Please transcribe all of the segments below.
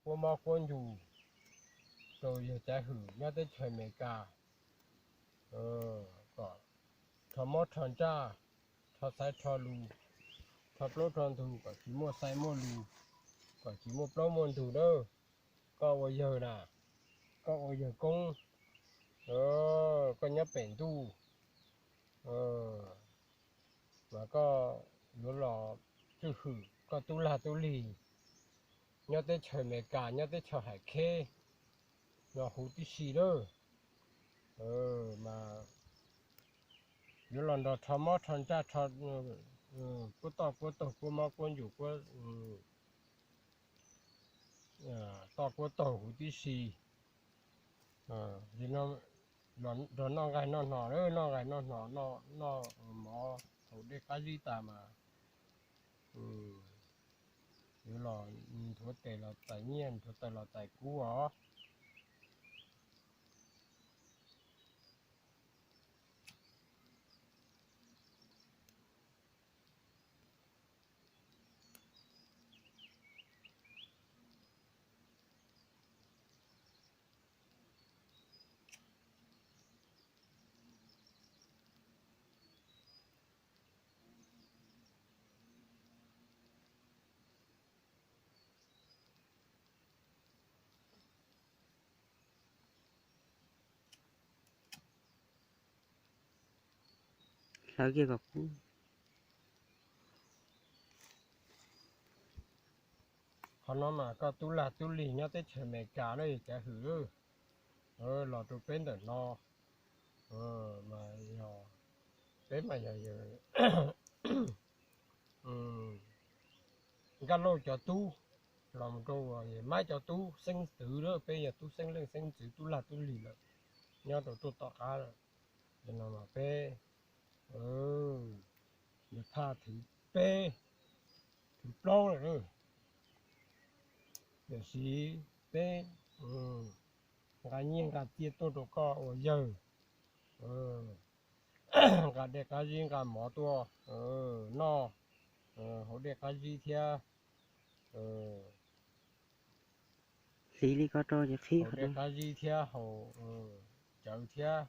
quab mob quab ncuj rau yawg Caiv Hwm nyob teb chaws Amelikas, kom rho mob rho ntsaj, rho xaiv rho lus, rho plaub rho ntug kom tsis muaj xaiv muaj lus, kom tsis muaj plaub muaj ntug nawb. Koj ua yawg na, koj ua yawg koob, koj nyob pem ntuj, mas koj yuav los tswj hwm koj tub lag tub lig nyob teb chaws Amelikas, nyob teb chaws Hais Kheb no huv tib si lawm. Mas yuav los nrog rho mob rho ntsaj, quab toj quab taug, quab mob quab ncuj, quab toj quab taug huv tib si. Nrog noj nqaij noj hno, noj nqaij noj hno, noj mov haus dej qab zib tas mas yuav los nthuav tes los txais nyiaj, nthuav taws los txais kub os. Hlawv kiag kom kub. Qhov no mas koj tub lag tub lig nyob teb chaws Amelikas na, Caiv Hwm, los rau peb ntawm no mas yog, peb mas yog yawg Nkaj Lauj cov tub, los rau Mab cov tub xeeb ntxwv lawm, peb yog tub xeeb leej xeeb ntxwv tub lag tub lig lawm nyob rau tuaj tom qab lawm. Ces no mas peb yawg Phaj thwv peb, thwv plaub lawm. Tiam sis peb nqa nyiaj nqa txiaj tuaj rau koj ua yawg, nqa dej qab zib nqa mov tuaj noj, haus dej qab zib thiab, hliv li ko rau ces qhib haus dej qab zib thiab haus cawv thiab.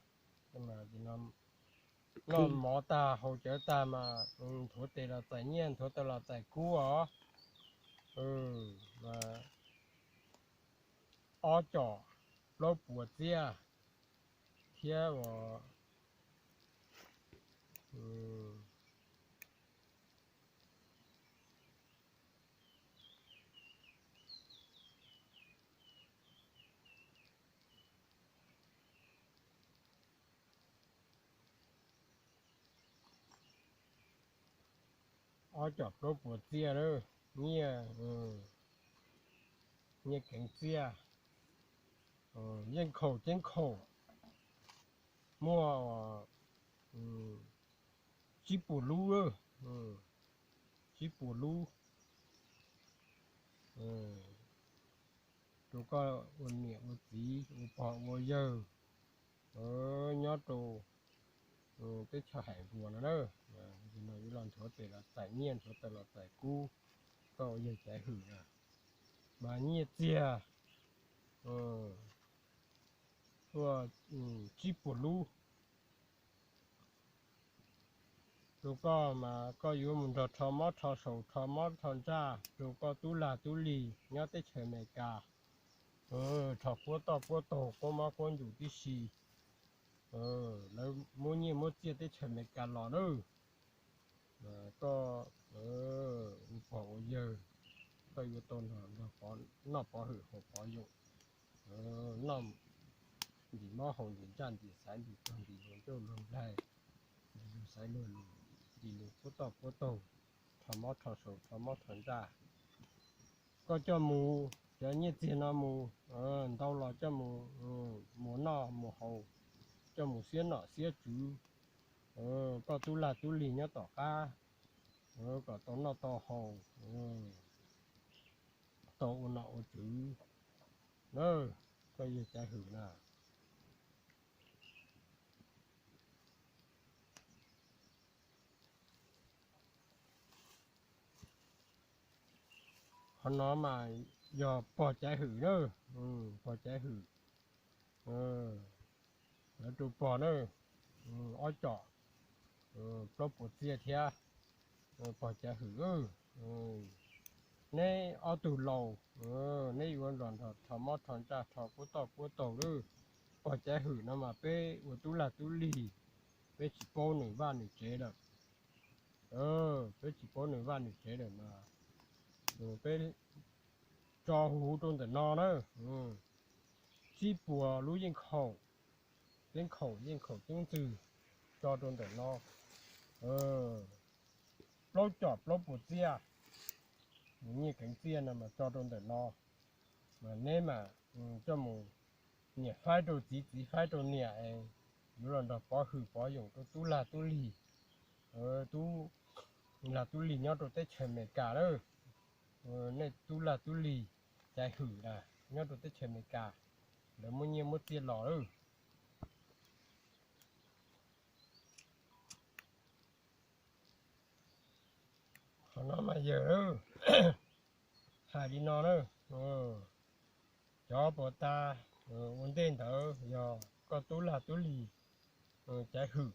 Noj mov tag haus cawv tag mas nthuav tes los txais nyiaj, nthuav taws los txais kub os. Ob com plaub puas txiaj thiab os. Ob com plaub puas txiaj lawm, nyiaj, nyiaj keev txiaj, yeej khaum ceeb khaum, muaj tsib puas lub, tsib puas lub rau koj ua niam ua txiv ua pog ua yawg nyob rau teb chaws Hais Npuas no na. Ces no yuav los nthuav tes los txais nyiaj, nthuav taws los txais kub, koj ua yawg Caiv Hwm na, mas nyiaj txiag tuaj tsib puas lub rau koj mas koj yuav mus nrog rho mob rho saus, rho mob rho ntsaj rau koj tub lag tub lig nyob teb chaws Amelikas, rho quab toj quab taug quab mob quab ncuj tib si. Lawv muab nyiaj muab txiaj teb chaws Amelikas los na, koj ua pog ua yawg, koj yuav tau nrog noj pov hwm haus pov yoom, noj ntim mob haus ntim ntsaj ntim xaiv ntim tog ntim luag ncauj luag nplaig, ntim luag xaiv luag lus, ntim luag quab toj quab taug, rho mob rho saus rho mob rho ntsaj. Koj coj mus, cov nyiaj txiag no mus ntau los coj mus, mus noj mus haus, coj mus xiab nom xiab tswv koj tub lag tub lig nyob tom qab, kom tau noj tau haus, tau ua nom ua tswv na, koj yawg Caiv Hwm na. Qhov no mas yog pog Caiv Hwm na, pog Caiv Hwm, lawv tus pog na, ob com plaub puas txiaj thiab. Pog Caiv Hwm, neb ob tug laus, neb yuav los nrog rho mob rho ntsaj rho kuab toj kuab taug lawm. Pog Caiv Hwm no mas peb ua tub lag tub lig, peb tsis paub nws vaj nws tsev lawm. Peb tsis paub nws vaj nws tsev lawm mas peb tso huv rau ntawm no na, tsib puas lub yeej khaum, yeej khaum yeej khaum ceeb ntxwg tso rau ntawm no, plaub com plaub puas txiaj, nyiaj keev txiaj no mas tso rau ntawm no, mas neb mas coj mus niam faib rau txiv, txiv faib rau niam es yuav los nrog pov hwm pov yoos rau tub lag tub lig, tub lag tub lig nyob rau teb chaws Amelikas lawm. Nej tub lag tub lig Caiv Hwm na, nyob rau teb chaws Amelikas, lawv muab nyiaj muab txiaj los lawm. Qhov no mas yawg, hais li no na, cov puas tas ua ntej ntawd yog koj tub lag tub lig Caiv Hwm.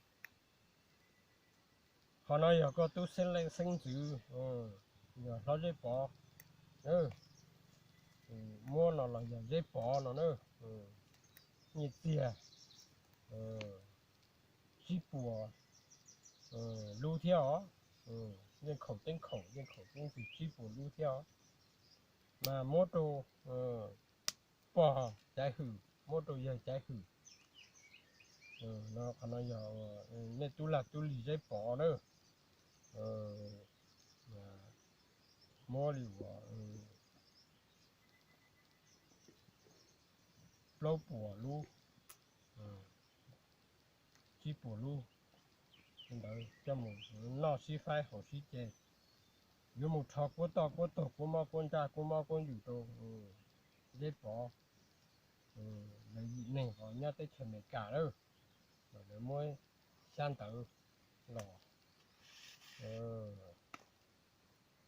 Qhov no yog koj tub xeeb leej xeeb ntxwv, yog hlob Zeb Pov. Muab no los yog Zeb Pov no na, nyiaj txiag tsib puas lub thiab os, yeej khaum ceeb khaum yeej khaum ceeb ntxwg tsib puas lub thiab os, mas muab rau pog Caiv Hwm, muab rau yawg Caiv Hwm. Qhov no yog nej tub lag tub lig Zeb Pov na, muab li uas plaub puas lub, tsib puas lub ntawd coj mus noj sib faib haus sib ce, yuav mus rho kuab toj kuab taug kuab mob kuab ntsaj kuab mob kuab ntsws rau Zeb Pov, lawv yim neeg ho nyob teb chaws Amelikas lawm, lawv muab xyab ntawv los,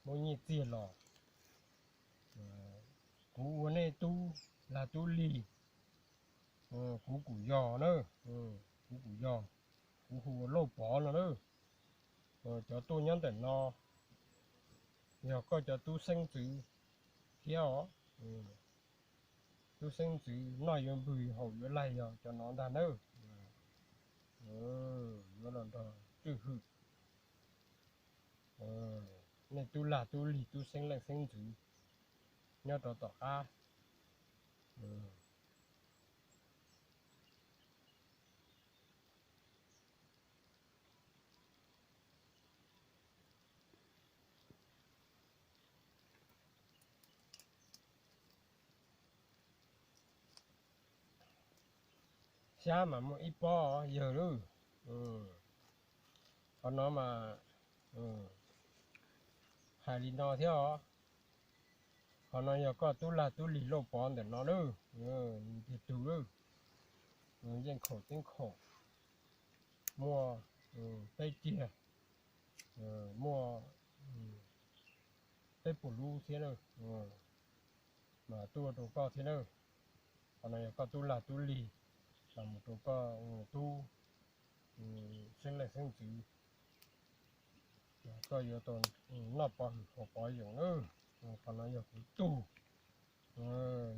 muab nyiaj txiag los, kuv ua nej tub lag tub lig, kuv kuj yog na, kuv kuj yog, kuv hu ua Lauj Pov no na. Cov tuaj nyob ntawm no yog koj cov tub xeeb ntxwv thiab os. Tub xeeb ntxwv noj yuav npwg haus yuav laig yog cov no ntag nawb. Yuav los nrog Tswj Hwm, nej tub lag tub lig tub xeeb leej xeeb ntxwv nyob rau tom qab. Xyab mas muaj ib pob yawg lawm. Qhov no mas hais li no thiab os. Qhov no yog koj tub lag tub lig Lauj Pov ntawm no lawm, ntiag tug lawm. Yeej khaum ceeb khaum, muaj peb tiag, muaj peb puas lub thiab na, mas tuaj rau koj thiab na. Qhov no yog koj tub lag tub lig, los mus rau koj tub xeeb leej xeeb ntxwv, koj yuav tau noj pov hwm haus pov yoos na. Qhov no yog kuv tug,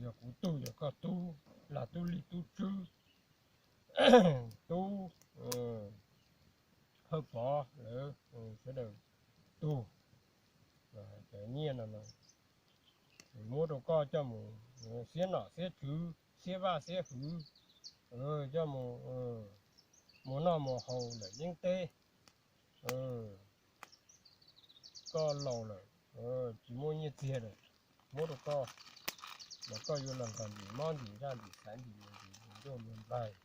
yog kuv tug, yog koj tub, lag tub lig tub tswb, tub Hawj Pov lawv sawv daws tug. Cov nyiaj no muab rau koj coj mus xiab nom xiab tswv, xiab vaj xiab hwv, coj mus, mus noj mus haus ntawm yeeb teb. Koj laus lawm, tsis muaj nyiaj txiag lawm, muab rau koj, mas koj yuav los nrog ntim mob ntim ntsaj ntim xaiv ntim ntuj ntim nplaig.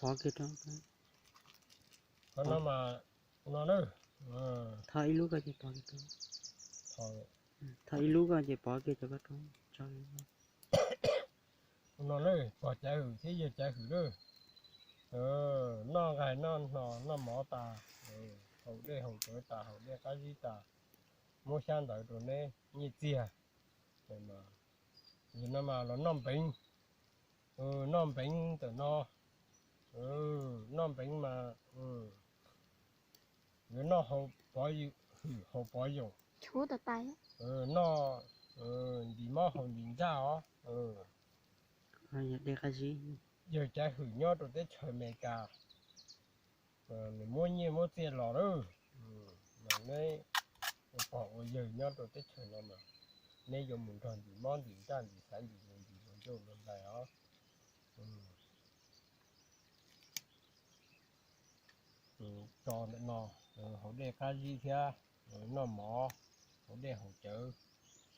Pov kiag rau. Qhov no mas, no na. Tho ib lub ko ces pov kiag rau. Tho ib lub ko ces pov kiag cov ko rau. No na, pog Caiv Hwm thiab yawg Caiv Hwm na. Noj nqaij noj hno noj mov tas, haus dej haus cawv tas, haus dej qab zib tas, muab xyab ntawv rau neb nyiaj txiag. Yog no mas los noj npeev, noj npeev ntawm no, noj npeev mas yuav noj haus pov hwm haus pov yoos, noj ntim mob haus ntim ntsaj os. Yawg Caiv Hwm nyob rau teb chaws Amelikas, nws muab nyiaj muab txiaj los lawm, mas neb ua pog ua yawg nyob rau teb chaws no mas neb yuav mus nrog ntim mob ntim ntsaj ntim xaiv ntim lus ntim hluas nkauj hluas nraug os. Tso ntawm no, haus dej qab zib thiab noj mov, haus dej haus cawv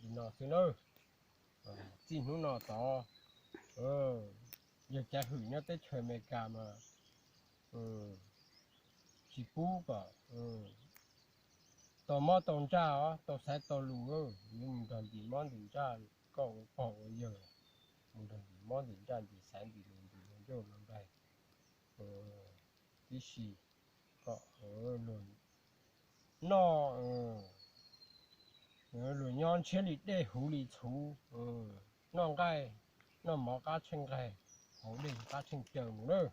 li no xwb nawb. Txij hnub no tod, yawg Caiv Hwm nyob teb chaws Amelikas mas tsis pub kom tau mob tau ntsaj os, tau xaiv tau lus, yuav mus nrog ntim mob ntim ntsaj, koj ua pog ua yawg mus nrog ntim mob ntim ntsaj ntim xaiv ntim lus ntim hluas nkauj hluas nraug tib si, kom luag noj, luag nyob ntshiab li dej huv li txhuv, noj nqaij noj mov qab tsheej nqaij, haus dej qab tsheej cawv mus lawm.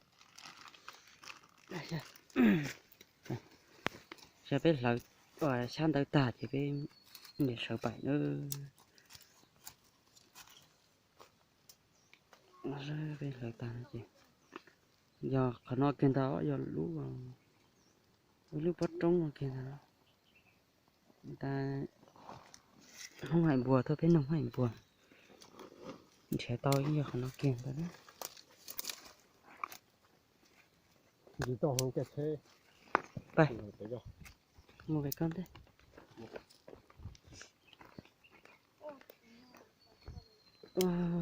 Saib peb hlawv xyab ntawv tag ces peb niam sawv pais na. Peb hlawv tag ces yog qhov no kiag ntag, yog lub, ib lub pob roob no kiag ntag. Tab hoob hais npua, thov peb noog hais npua, nrhiav tau yog qhov no kiag ntag. Pais, mus pem koj ntej.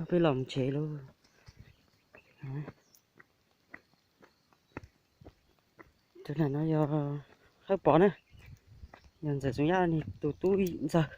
Peb los mus tsev lauj. Tus nam no yog Hawj Pov na, yog Ntxawm Txoov Yaj niag tus tub ntxawg.